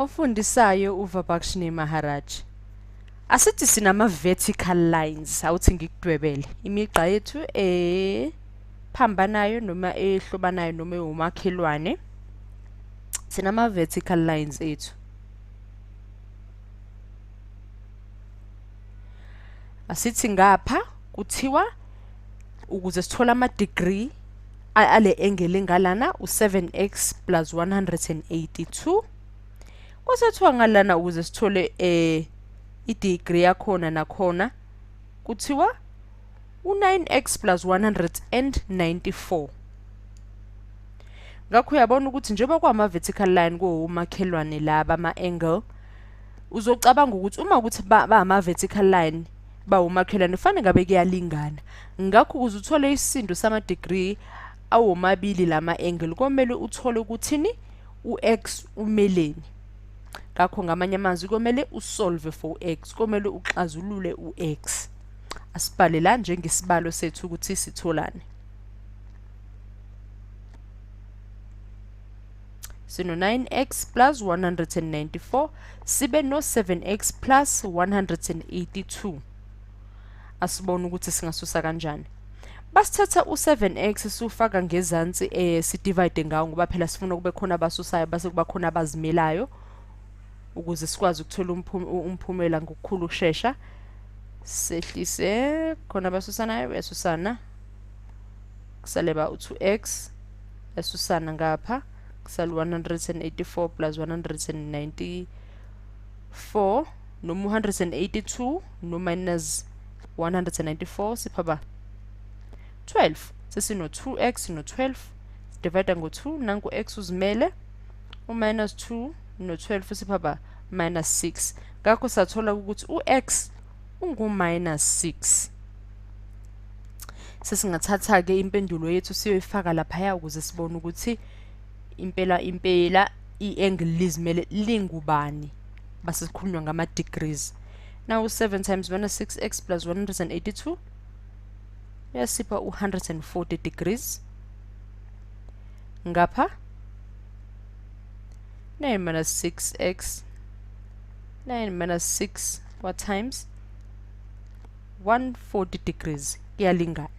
Ofundisayo uVabakshini Maharaj. Asithi sinama-vertical lines, awuthi ngikudwebele. Imigqa yethu ephambanayo noma ehlobanayo noma ewumakhelwane. Sinama-vertical lines ethu. Asithi ngapha kuthiwa ukuze sithole ama-degree ale angle engalana u-7x plus 182. Kwase kuthiwa ngalana ukuze sithole i-degree yakhona nakhona kuthiwa u-9x plus 194. Ngakho uyabona ukuthi njengoba kwama-vertical line kuwomakhelwane laba ama-angle, uzocabanga ukuthi uma ukuthi ba ama-vertical line bawumakhelwane kufanele ngabe kuyalingana. Ngakho ukuze uthole isisindo sama-degree awomabili lama-angle komele uthole ukuthini u-x umeleni. Ngakho ngamanye amazwi komele usolve for u-x, komele uxazulule u-x. Asibhale la njengesibalo sethu ukuthi sitholani. Sino 9x plus 194 sibe no 7x plus 182. Asibone ukuthi singasusa kanjani. Basithatha u-7x siwufaka ngezansi sidivide ngawo ngoba phela sifuna kube khona abasusayo base kuba khona abazimelayo ukuze sikwazi ukuthola umphumela ngokukhulu ukushesha. Sehlise khona abasusanayo besusana, kusale ba u-2x esusana ngapha, kusale 184 plus 194 noma 182 no minus 194 sipha ba 12. Sesino 2x no 12 divide ngo-2, nanku x uzimele, u-minus 2 no-12 sipha ba minus 6. Ngakho sathola ukuthi u-x ungu-minus 6. Sesingathatha-ke impendulo yethu siyoyifaka laphaya ukuze sibone ukuthi impela impela i-angle lizimele lingubani. Base sikhulunywa ngama-degrees. Now 7 times minus 6x plus 182 uyasipha u-140 degrees. Ngapha 9 minus 6x, 9 minus 6 what times 140 degrees kuyalingana.